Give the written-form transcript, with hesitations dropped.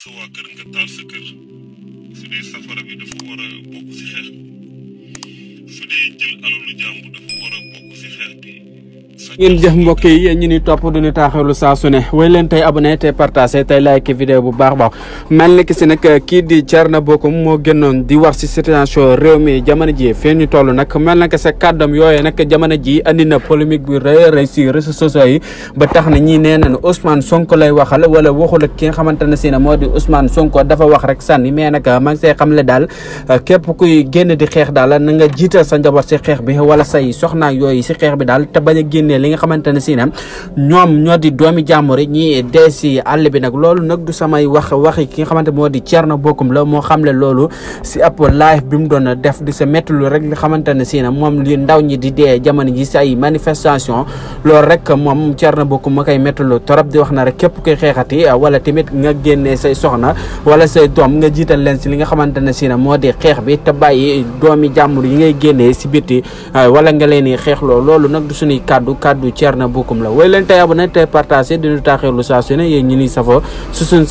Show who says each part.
Speaker 1: sa waa kër nga taal sa kër su dee safara bi dafa war a bokk si xeex su dee jël alalu jàmbur dafa war a bokk si xeex bi.
Speaker 2: ngeen jëf mbokk yi ñu ni topp duñu taaxeelu saa su ne way leen tey abonné tey partagé tey like vidéo bu baax baax mel ni ki si nag kii di Thierno Bocoum moo génnoon di wax si situation réew mi jamono ji fii ñu toll nag mel na que sa kàddam yooyu nag jamono ji andi na polémique bi rëy si réseaux sociaux yi ba tax na ñii nee nañ Ousmane Sonko lay waxal wala waxul ak ki nga xamante ne si ne moo di Ousmane Sonko dafa wax rek sànni mais nag ma ngi say xamle daal képp kuy génn di xeex daal na nga jiital sa njaboot si xeex bi wala say soxna yooyu si xeex bi daal te bañ a génnee li nga xamante ne si ne ñoom ñoo di doomi jàmbur yi ñi dee si àll bi nag loolu nag du samay waxi ki nga xamante moo di Thierno Bocoum la moo xamle loolu si ab live bi mu doon def di sa méttilu rek li xamante ne si ne moom li ndaw ñi di dee jamono ji si ay manifestation loolu rek moom Thierno Bocoum ma koy méttilu torop di wax na rek képp koy xeexati wala tamit nga génnee say soxna wala say doom nga jiital leen si li nga xamante ne si ne moo di xeex bi te bàyyi doomi jàmbur yi ngay génnee si biti wala nga leen di xeexloo loolu nag du suñuy kàddu Thierno Bocoum la way leen tey abonné tey partagé diñu taaxeelu saa su ne yéen ñi ni safoo su suñ